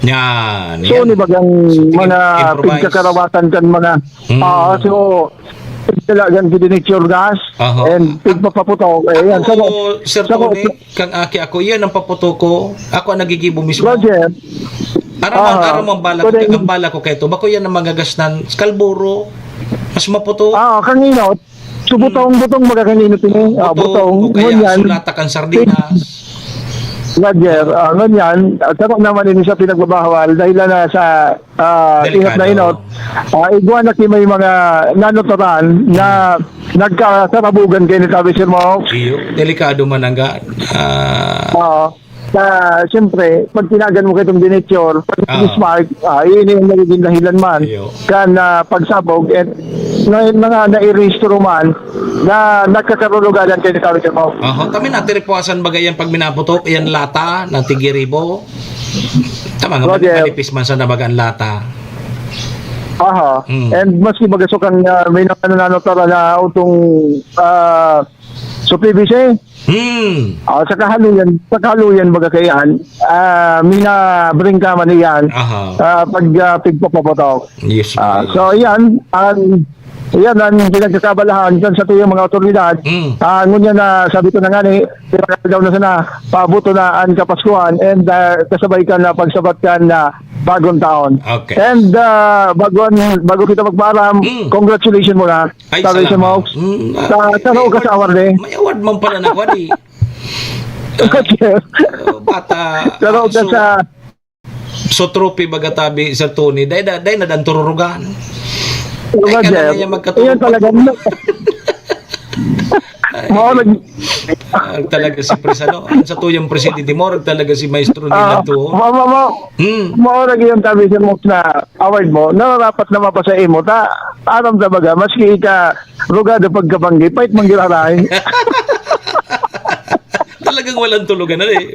Yan, So, yan. ni bagang So, mga improvise. pigkakarawasan kan mga, Hmm. ah, so, talagang gidinitsure gas Aha. and pigpapaputok. Eh, yan. Ako, Sa, Sir sa, Tony, kang aki ako, yan ang paputok ko. Ako ang nagigibo mismo. Roger. Aram ang, Aha. aram ang bala ko, Correct. ang bala ko kay ito. Bako yan ang magagasnan. Kalburo. Mas maputo. Ah, kang inot. So, Hmm. butong, butong, baga kang inot ini. Ah, Butong, butong. o kaya Ngunyan. sulata kang sardinas. Roger, ah, ngunyan, ah, sarap naman ini sa pinagbabahawal dahil na sa, ah, Delikado. inot na inot. Ah, igwa na ki may mga nanuturan na Hmm. nagkasarabugan kayo ni Tabi Sir Mox. Iyo, delikado man ang ga-, ah, Oo. Na, siyempre, pag tinagan mo kitong dinature, pag Ah. spark, ah, yun yung nagiging dahilan man Iyo. kan, ah, pagsabog, at na, mga nairehistro man na nagkakarulugalan kayo ni Tabi Sir Mox. Aha, kami natiripuasan baga yan pag minaputok, yan lata, ng tigiribo. Tama nga, Roger. manipis man sa nabaga ang lata. Aha. Mm. And maski baga so kan, ah, may nananotara na utong, ah, so P V C, Hmm. Ah, sa kahaluyan, sa kahaluyan baga kaiyan, ah, minabring ka man iyan, Aha. ah, pag, ah, pigpapaputok. Yes, Ah, yes. so, iyan, ang, iyan ang pinagkakabalahan kan sa tuyang mga otoridad. Mm. Ah, ngunyan na sabi ko na nga ni, daw na sana, paabuto na ang Kapaskuhan and, ah, kasabay ka na pagsabat ka na bagong taon. Okay. And, ah, bago, bago kita magpaalam, Mm. congratulations muna. Ay, Sabi sa salamat. Mox, Mm, sa, ah, sa may Roca award, sa award eh. may award man pala na, kuwan eh. Roger. Ah, bata, Sa Roca ah, so, sa So, trophy baga tabi, Sir Tony, dai na, dai na dan tururugan. Ay, Roger, ka na niya magkatulog. Iyan talaga. Ay, mao nag- ah, talaga si Pres, ano? Ang sa tuyang presidente mo, talaga si Maestro Ah, Nila to. Ma-, ma-, ma-, Hmm. mao lagi yung tabi sa mo na award mo, nararapat na mapasa imo, ta, aram ta baga, maski ika, rugado pagkabanggi, pait manggiraray. Talagang walang tulugan na eh.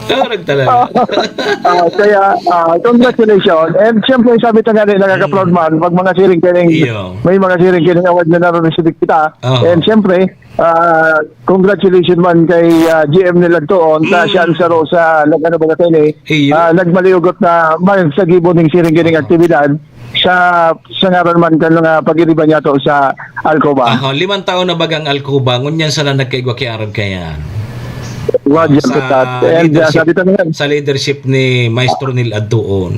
Parang talaga. Ah, kaya, ah, congratulations. And siyempre, sabi ta nga rin, nakaka-proud Mm. man, pag mga siring kining, Iyo. may mga siring kining award na nare-receive kita. Oo. And siyempre, ah, congratulations man kay, ah, G M Nilagtoon, sa Mm. siya ang saro sa nag-ano ba kasi ni, Iyo. ah, nagmaliugot na man sa gibo ning siring kining Oo. aktibidad. sa, sa ngaran man kan mga pag-iriba niya to sa Alcoba. Aha, limang taon na bagang Alcoba, ngunyan sana nagkaigwa ki arog kayan. Roger, Sa Kutat. And, uh, leadership, sabi ko nga, sa leadership ni Maestro Neil Adtuon.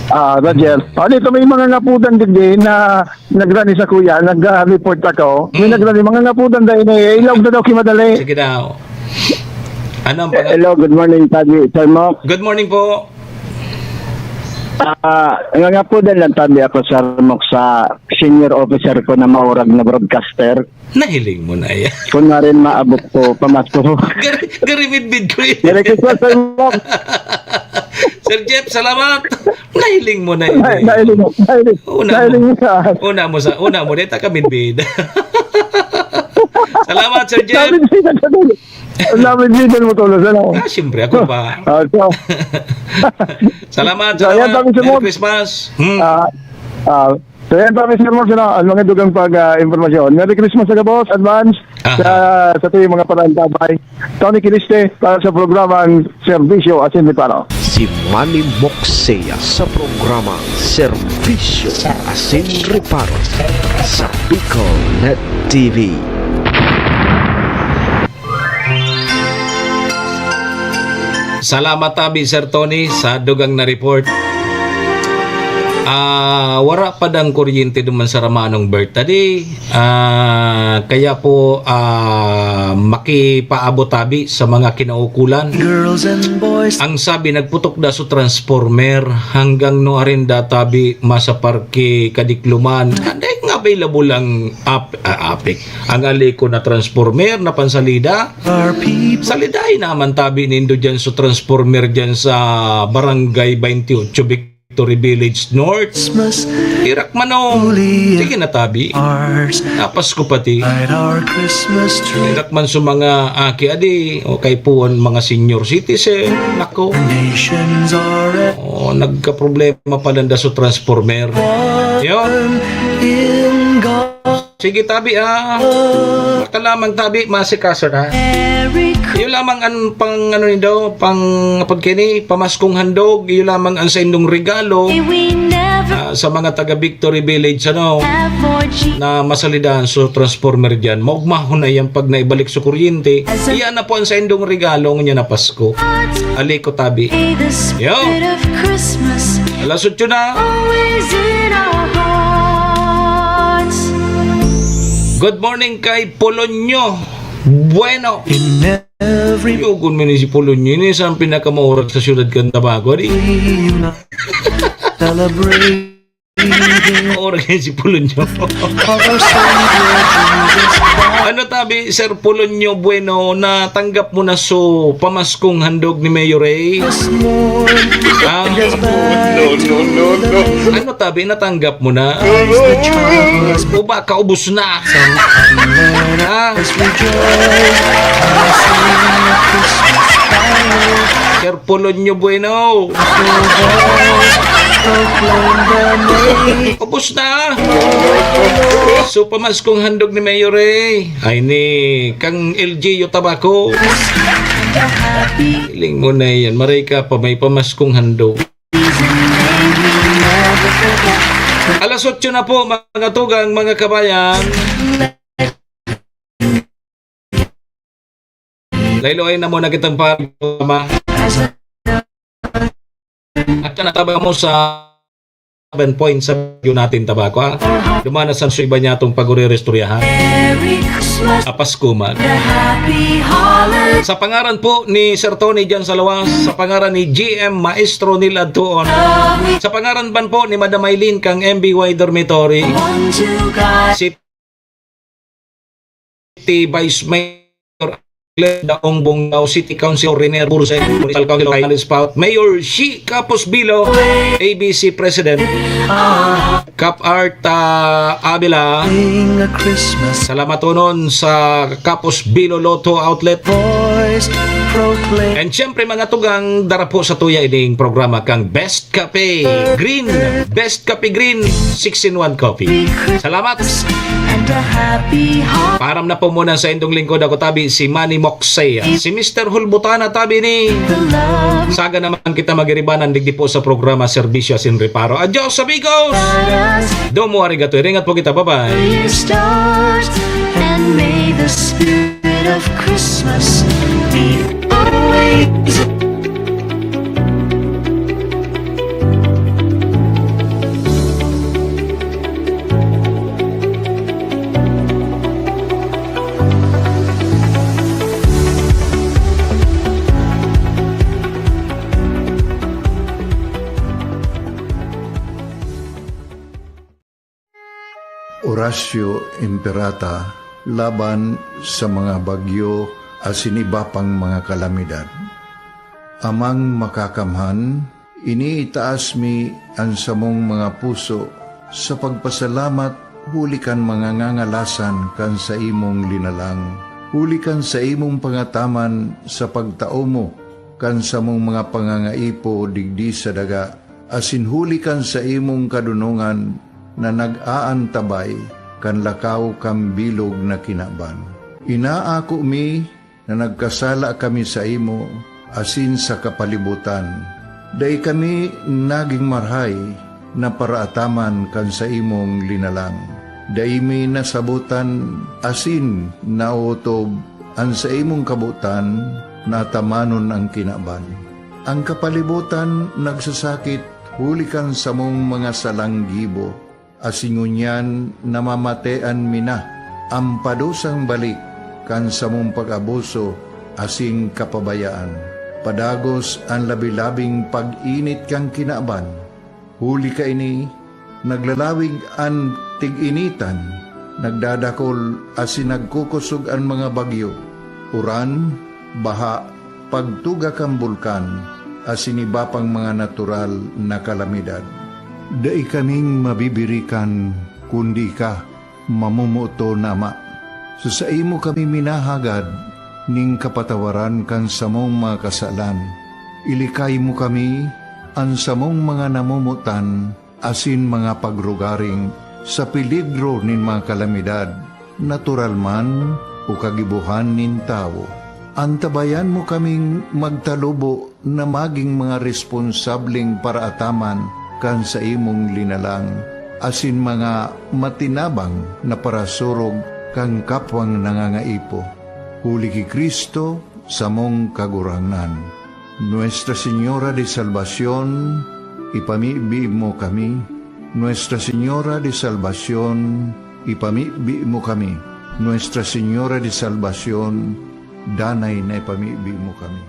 Ah, Roger. Ano ito, may mga ngapudan digdi na nagrani sa kuya, nag-report ako. May Mm. nagrani, mga ngapudan dahil na ilog na daw kimadali. Sige daw. Ano ang pangalan? Hello, good morning, Tagi, Sir Mok. Good morning po. Ah, nangangapudan lang tabi ako, Sir Mok, sa senior officer ko na maurag na broadcaster. Nahiling mo na yan. Kung na rin maabot ko, pamasko. Gari-, garimidbid ko yun. Merry Christmas, Sir Mok. Sir Jeff, salamat. Nahiling mo na yun. Nahiling mo, nahiling, Una mo. nahiling mo sa Una mo sa, una mo, dito ka midbid. Salamat, Sir Jeff. Sabi ko, sabi ko, Ang dami din mo tulos, ano? Ah, siyempre, ako pa. Ah, so, Salamat, so, ayan, salamat. Tami, Sir Merry Mon. Christmas. Hmm. Ah, ah, so, ayan, Tami, Sir Mon, sino, ang mga dugang pag, ah, impormasyon. Merry Christmas sa gabos, advance, Aha. sa, sa tuyong mga parantabay. Tony Kiliste, para sa programang Serbisyo Asin Reparo. Si Manny Moksea sa programang Serbisyo Asin Reparo sa Bicol Net T V. Salamat tabi, Sir Tony, sa dugang na report. Ah, wara pa dang kuryente duman sa Ramanong Berta di. Ah, kaya po, ah, makipaabot tabi sa mga kinaukulan. Girls and boys. Ang sabi, nagputok da so transformer hanggang no arin da tabi masa parke kadikluman. Anday nga available ang ap-, ah, apik. Ang aliko na transformer na pansalida. Salidahi naman tabi nindo dyan sa transformer dyan sa Barangay twenty-eight Victory Village North. Irak man o. Sige na tabi. Napas ko pati. Irak man sa mga aki adi o kay puon mga senior citizen. Nako. O, nagkaproblema pala da sa transformer. Yun. Sige, tabi, ah. Baka lamang, tabi, masikaso na. Iyo lamang ang pang, ano nindo, pang, pagkini, pamaskong handog, iyo lamang ang saindong regalo, ah, sa mga taga Victory Village, ano, na masalidahan sa transformer dyan. Maugmahon na yan pag naibalik sa kuryente. Iyan na po ang saindong regalo niya na Pasko. Aliko, tabi. Yo. Alas otso na. Good morning kay Polonyo Bueno. Yugon mo ni si Polonyo. Ini sa ang pinakamaurag sa siyudad kan Tabaco, di? Maurag yan si Polonyo. Ano tabi, Sir Polonyo Bueno, natanggap mo na so pamaskong handog ni Mayor Ray? Ah? No, no, no, no. Ano tabi, natanggap mo na? O baka ubos na? Ah? Sir Polonyo Bueno. Ubos na. So, pamaskong handog ni Mayor eh. Ay ni kang L G U Tabaco. Hiling mo na yan. Maray ka pa, may pamaskong handog. Alas otso na po, mga tugang, mga kabayan. Layloy na muna kitang programa. At yan, nataba mo sa seven point sa Radyo Natin Tabaco, ha? Duman na san suiba niya itong paguriristoryahan. Merry Christmas. Apas kuman. The happy holiday. Sa pangaran po ni Sir Tony dyan sa Lawas, sa pangaran ni G M Maestro Neil Adtuon, sa pangaran ban po ni Madam Eileen kang M B Y Dormitory, One to God. Si City Vice Mayor Glenda Ongbong, City Councilor Rene Burse, Municipal Councilor Kay Alice Paut, Mayor Shi Capos Bilo, A B C President, Cap Art, ah, Avila. Sing a Christmas Salamaton sa Capos Bilo Lotto Outlet. Voice proclaim. And syempre, mga tugang, dara po sa tuya ining programa kang Best Cafe Green. Best Cafe Green, six-in-one coffee. Salamat. And a happy heart. Param na po muna sa indong lingkod, ako tabi si Manny Moksey. Si Mister Hulbutana tabi ni. The love. Saga naman kita magiribanan digdi po sa programa Serbisyo Asin Reparo. Adios, amigos! Domo arigato. Iringat po kita. Bye-bye. Year start, and may the spirit of Christmas be always. Oratio Imperata laban sa mga bagyo asin iba pang mga kalamidad. Amang Makakamhan, iniitaas mi an samong mga puso sa pagpasalamat huli kan mga ngangalasan kan saimong linalang, huli kan saimong pangataman sa pagtao mo kan samong mga pangangaipo digdi sa daga, asin huli kan saimong kadonongan na nag-aantabay kan lakaw kan bilog na kinaban. Inaako mi na nagkasala kami saimo asin sa kapalibotan. Dai kami nagin marahay na paraataman kan saimong linalang. Dai mi nasabotan asin naotob an saimong kabotan na atamanon an kinaban. An kapalibotan nagsasakit huli kan samong mga salang gibo, asin ngunyan namamatean mi na an padusang balik kan samong pag-abuso asin kapabayaan. Padagos an labi-labing pag-init kan kinaban. Huli kaini, naglalawig an tig-initan, nagdadakol asin nagkukosog an mga bagyo, uran, baha, pagtuga kan bulkan, asin iba pang mga natural na kalamidad. Dai kaming mabibirikan, kundi ika, mamomoton na Ama. Sa saimo kami minahagad nin kapatawaran kan samong mga kasalan. Ilikay mo kami, an samong mga namomotan, asin mga pagrugaring sa peligro nin mga kalamidad, natural man o kagibohan nin tawo. Antabayan mo kaming magtalubo na magin mga responsableng paraataman kan saimong linalang, asin mga matinabang na parasurog kan kapwang nangangaipo. Huli ki Cristo, samong Kagurangnan. Nuestra Señora de Salvacion, ipamibi mo kami. Nuestra Señora de Salvacion, ipamibi mo kami. Nuestra Señora de Salvacion, danay na ipamibi mo kami.